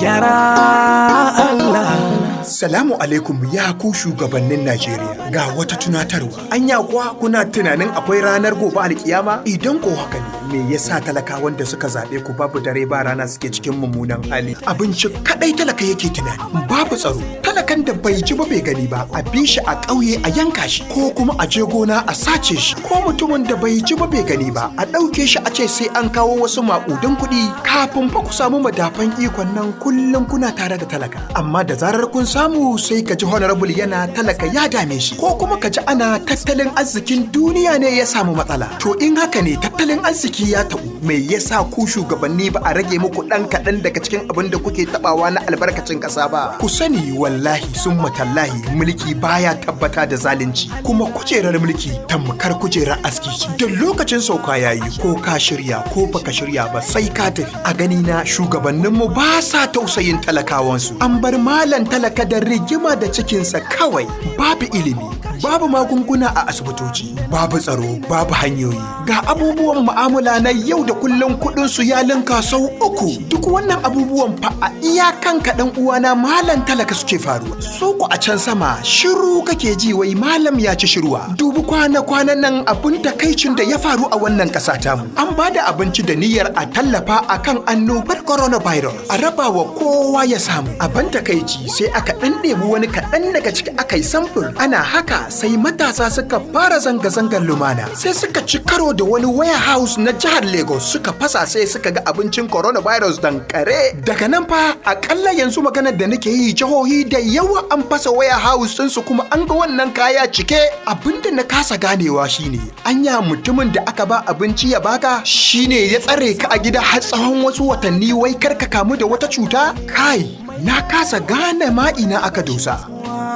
Gyara Allah. Salamu alaikum ya ku shugabannin Najeriya, ga wata tunatarwa. Anya kuwa kuna tunanin akwai ranar gobe alkiyama? Idan ko haka ne, me yasa talakawan da suka zaɓe ku babu dare ba rana suke cikin mummunan hali? Abinci kadai talaka yake tunani. Babu tsaro. Talakan da bai ji ba bai gani ba, a bi shi a ƙauye a yanka shi, ko kuma a je gona a sace shi, ko mutumin da bai ji ba bai gani ba, a ɗauke shi a ce sai an kawo wasu maƙudan kuɗi. Kafin fa ku samu madafan ikon nan, kullum kuna tare da talaka. Amma da zarar kun samu, sai ka ji honorable yana talaka ya dame shi, ko kuma ka ji ana tattalin arzikin duniya ne ya samu matsala. To in haka ne tattalin arziki ya taɓu, me yasa ku shugabanni ba a rage muku ɗan kaɗan daga cikin abin da kuke taɓawa na albarkacin ƙasa ba? Ku sani, wallahi summa tallahi, mulki baya tabbata da zalunci, kuma kujerar mulki tamkar kujerar aski ce, da lokacin sauka yayi, ko ka shirya ko baka shirya ba, sai ka tafi. A gani na, shugabanninmu ba sa tausayin talakawansu. An bar malam talaka da rigima da cikinsa kawai. Babu ilimi, babu magunguna a asibitoci, babu tsaro, babu hanyoyi, ga abubuwan mu'amala na yau da kullum kuɗin su ya linka sau 3. Duk wannan abubuwan fa a iyakan kaɗan uwana malam talaka suke faruwa. Su ku a can sama shiru kake ji, wai malam ya ci shirwa. Dubi kwana kwanan nan abun takaicin da ya faru a wannan ƙasa tamu. An ba da abinci da niyyar a tallafa akan annobar coronavirus, a raba wa kowa ya samu. Abin takaici, sai aka ɗan ɗebi wani kaɗan daga ciki aka yi samfur. Ana haka sai matasa suka fara zanga-zangar lumana, sai suka ci karo da wani warehouse na jihar Lagos, suka fasa, sai suka ga abincin coronavirus dankare. Daga nan fa, akalla yanzu maganar da nake yi, jihohi da yawa an fasa warehouse ɗinsu kuma an ga wannan kaya cike. Abinda na kasa ganewa shine, anya mutumin da aka ba abinci ya baka shine ya tsare ka a gida har tsawon wasu watanni, wai kar ka kamu da wata cuta? Kai, na kasa gane ma ina aka dosa.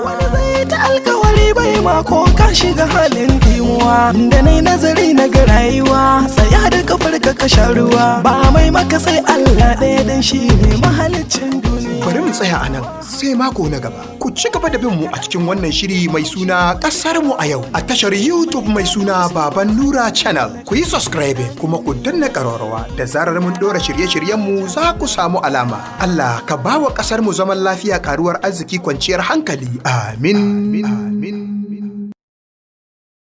Wani zai ta alkawari bai ma, ko ka shiga halin dimuwa. Da nai nazari na ga rayuwa, tsaya da kafar ka ka sha ruwa. Ba mai maka sai Allah ɗaya, dan shi ne mahaliccin duniya. Bari mu tsaya a nan, sai mako na gaba. Ku ci gaba da bin mu a cikin wannan shiri mai suna Kasar Mu a Yau a tashar YouTube mai suna Baban Nura Channel. Ku yi subscribing kuma ku danna ƙararrawa, da zarar mun ɗora shirye-shiryen mu za ku samu alama. Allah ka ba wa ƙasar mu zaman lafiya, karuwar arziki, kwanciyar hankali. Amin. Amin.